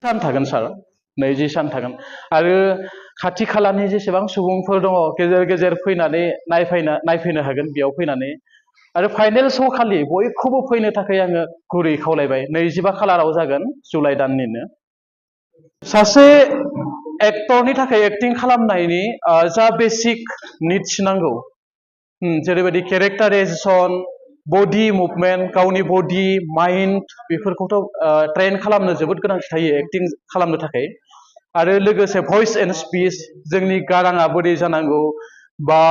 सान थागोन सार 20 सान थागोन आरो खाथि खालानि जेसेबां सुबुंफोर दङ गेजेर गेजेर फैनानै नायफैनो हागोन बेयाव फैनानै आरो फाइनेल श' खालि बयखौबो फैनो थाखाय आङो गुरै खावलायबाय 25 खालाराव जागोन जुलाइ दाननिनो सासे एक्टरनि थाखाय एक्टिं खालामनायनि जा बेसिक निड्स नांगौ जेरैबायदि केरेक्टाराइजेसन बडि मुभमेन्ट गावनि बडि माइन्ड बेफोरखौथ' ट्रेन खालामनो जोबोद गोनांथि थायो एक्टिं खालामनो थाखाय आरो लोगोसे भइस एन्ड स्पिच जोंनि गाराङा बोरै जानांगौ बा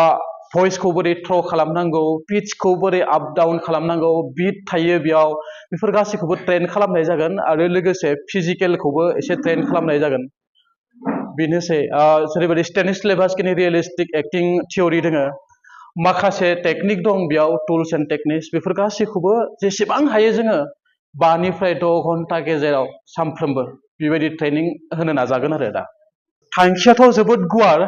भइसखौ बोरै थ्र' खालामनांगौ पिचखौ बोरै आप डाउन खालामनांगौ बिट थायो बेयाव बेफोर गासैखौबो ट्रेन खालामनाय जागोन आरो लोगोसे फिजिकेलखौबो एसे ट्रेन खालामनाय जागोन बेनोसै जेरैबायदि स्टेनिस्लेभास्किनि रियेलिस्टिक एक्टिं थियरि दोङो माखासे टेकनिक दं बेयाव टुल्स एन्ड टेकनिक्स बेफोर गासैखौबो जेसेबां हायो जोङो 5 निफ्राय 6 घन्टा गेजेराव सानफ्रोमबो बेबायदि ट्रेनिं होनो नाजागोन आरो दा थांखियाथ' जोबोद गुवार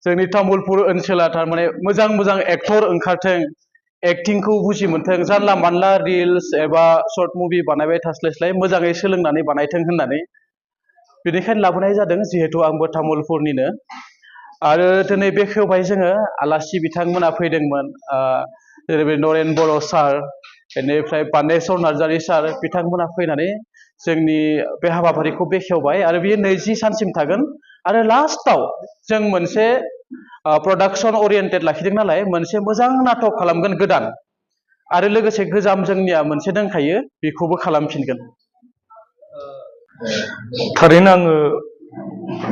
जोंनि तामुलपुर ओनसोला थारमाने मोजां मोजां एक्टर ओंखारथों एक्टिंखौ बुजि मोनथों जानला मानला रिल्स एबा शर्ट मुभि बानायबाय थास्लायस्लाय मोजाङै सोलोंनानै बानायथों होननानै बेनिखायनो लाबोनाय जादों जिहेतु आंबो तामुलपुरनिनो आरो दिनै बेखेवबाय जोङो आलासि बिथांमोना फैदोंमोन जेरैबायदि नरेन बर' सार बेनिफ्राय पानेस्वर नार्जारि सार बिथांमोना फैनानै जोंनि बे हाबाफारिखौ बेखेवबाय आरो बेयो 20 सानसिम थागोन आरो लास्टआव जों मोनसे प्रडाक्सन ओरिएन्टेड लाखिदों नालाय मोनसे मोजां नाटक खालामगोन गोदान आरो लोगोसे गोजाम जोंनिया मोनसे दंखायो बेखौबो खालामफिनगोन थारैनो आङो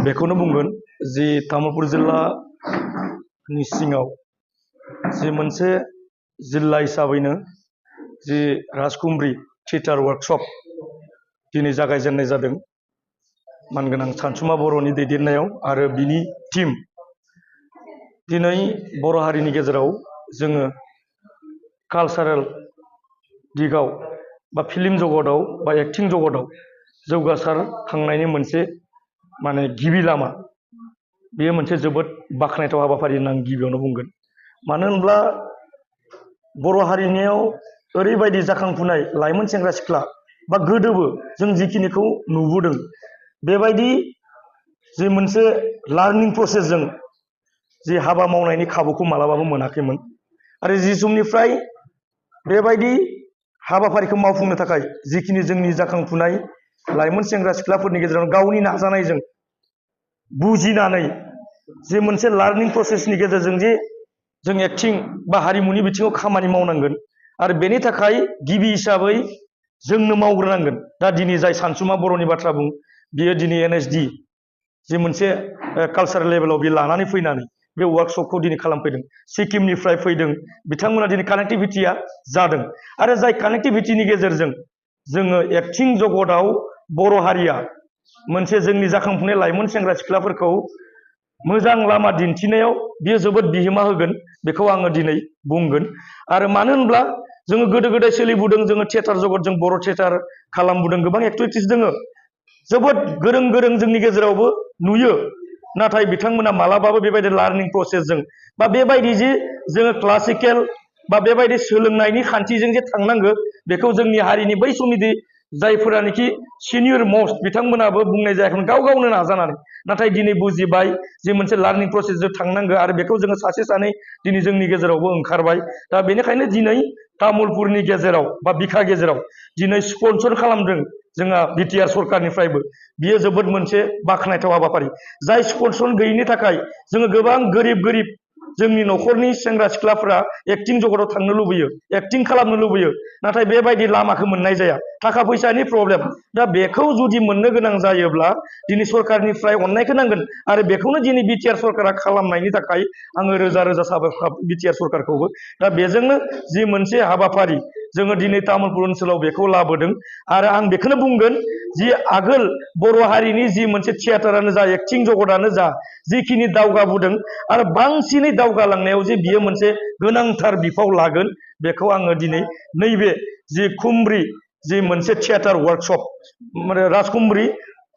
बेखौनो बुंगोन जि तामुलपुर जिल्लानि सिङाव जि मोनसे जिल्ला हिसाबैनो जि राजखुमब्रि थियेटार वर्कशप दिनै जागायजेननाय जादों मानगोनां सानसुमा बर'नि दैदेननायाव आरो बिनि टीम दिनै बर' हारिनि गेजेराव जोङो कालचारेल दिगाव बा फिल्म जगताव बा एक्टिं जगताव जौगासार थांनायनि मोनसे माने गिबि लामा बेयो मोनसे जोबोद बाख्नायथाव हाबाफारि होनना आं गिबियावनो बुंगोन मानो होनब्ला बर' हारिनियाव ओरैबायदि जाखांफुनाय लाइमोन सेंग्रा सिख्ला बा गोदोबो जों जिखिनिखौ नुबोदों बेबायदि जि मोनसे लार्निं प्रसेसजों जि हाबा मावनायनि खाबुखौ मालाबाबो मोनाखैमोन आरो जि समनिफ्राय बेबायदि हाबाफारिखौ मावफुंनो थाखाय जिखिनि जोंनि जाखांफुनाय लाइमोन सेंग्रा सिख्लाफोरनि गेजेराव गावनि नाजानायजों बुजिनानै जे मोनसे लार्निं प्रसेसनि गेजेरजों जे जों एक्टिं बा हारिमुनि बिथिङाव खामानि मावनांगोन आरो बेनि थाखाय गिबि हिसाबै जोंनो मावग्रोनांगोन दा दिनै जाय सानसुमा बर'नि बाथ्रा बुं बियो दिनै NSD जे मोनसे कालचारेल लेभेलाव बे लानानै फैनानै बे वर्कशपखौ दिनै खालामफैदों सिक्किमनिफ्राय फैदों बिथांमोना दिनै कानेक्टिभिटिया जादों आरो जाय कानेक्टिभिटिनि गेजेरजों जोङो एक्टिं जगताव बर' हारिया मोनसे जोंनि जाखांफुनाय लाइमोन सेंग्रा सिख्लाफोरखौ मोजां लामा दिन्थिनायाव बियो जोबोद बिहोमा होगोन बेखौ आङो दिनै बुंगोन आरो मानो होनब्ला जोङो गोदो गोदाय सोलिबोदों जोङो थियेटार जगत जों बर' थियेटार खालामबोदों गोबां एक्टिभिटिस दङ जोबोद गोरों गोरों जोंनि गेजेरावबो नुयो नाथाय बिथांमोना मालाबाबो बेबायदि लार्निं प्रसेसजों बा बेबायदि जे जोङो क्लासिकेल बा बेबायदि सोलोंनायनि खान्थिजों जे थांनांगौ बेखौ जोंनि हारिनि बै समनि जायफोरानोखि सिनियर मस्ट बिथांमोनाबो बुंनाय जायाखैमोन गाव गावनो नाजानानै नाथाय दिनै बुजिबाय जे मोनसे लार्निं प्रसेसजों थांनांगौ आरो बेखौ जोङो सासे सानै दिनै जोंनि गेजेरावबो ओंखारबाय दा बेनिखायनो दिनै तामुलपुरनि गेजेराव बा बिखा गेजेराव दिनै स्पन्सर खालामदों जोंहा बिटिआर सरकारनिफ्रायबो बियो जोबोद मोनसे बाख्नायथाव हाबाफारि जाय स्पन्सर गैयिनि थाखाय जोङो गोबां गोरिब जोंनि न'खरनि सेंग्रा सिख्लाफोरा एक्टिं जगताव थांनो लुबैयो एक्टिं खालामनो लुबैयो नाथाय बेबायदि लामाखौ मोननाय जाया थाखा फैसानि प्रब्लेम दा बेखौ जुदि मोननो गोनां जायोब्ला दिनै सरकारनिफ्राय अननायखौ नांगोन आरो बेखौनो दिनै बिटिआर सरकारा खालामनायनि थाखाय आङो रोजा रोजा साबायखर बिटिआर सरकारखौबो दा बेजोंनो जि मोनसे हाबाफारि जोङो दिनै तामुलपुर ओनसोलाव बेखौ लाबोदों आरो आं बेखौनो बुंगोन जि आगोल बर' हारिनि जि मोनसे थियेटारानो जा एक्टिं जगतानो जा जिखिनि दावगाबोदों आरो बांसिनै दावगालांनायाव जे बियो मोनसे गोनांथार बिफाव लागोन बेखौ आङो दिनै नैबे जि खुमब्रि जि मोनसे थियेटार वर्कशप माने राजखुमब्रि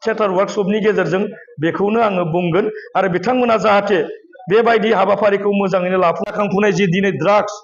थियेटार वर्कशपनि गेजेरजों बेखौनो आङो बुंगोन आरो बिथांमोना जाहाथे बेबायदि हाबाफारिखौ मोजाङैनो लाफुंफुनाय जि दिनै ड्राग्स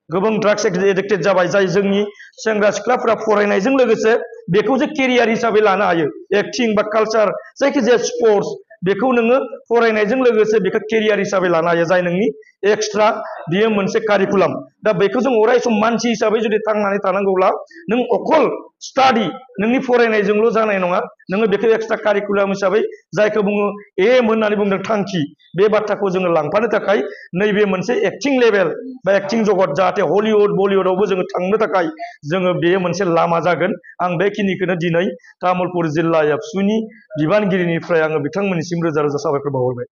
गोबां ड्राग्स एडिक्टेड जाबाय जाय जोंनि सेंग्रा सिख्लाफोरा फरायनायजों लोगोसे बेखौ जे केरियार हिसाबै लानो हायो एक्टिं बा कालचार जायखिजाया स्पर्ट्स बेखौ नोङो फरायनायजों लोगोसे बेखौ केरियार हिसाबै लानो हायो जाय नोंनि एक्सट्रा बियो मोनसे कारिकुलाम दा बेखौ जों अराय सम मानसि हिसाबै जुदि थांनानै थानांगौब्ला नों अकल स्टाडि नोंनि फरायनायजोंल' जानाय नङा नोङो बेखौ एक्सट्रा कारिकुलाम हिसाबै जायखौ बुङो एम होननानै बुंदों थांखि बे बाथ्राखौ जोङो लांफानो थाखाय नैबे मोनसे एक्टिं लेभेल बा एक्टिं जगत जाहाथे हलिउड बलिउडआवबो जोङो थांनो थाखाय जोङो बेयो मोनसे लामा जागोन आं बेखिनिखौनो दिनै तामुलपुर जिल्ला एबसुनि बिबानगिरिनिफ्राय आङो बिथांमोननिसिम रोजा रोजा साबायखर बावहरबाय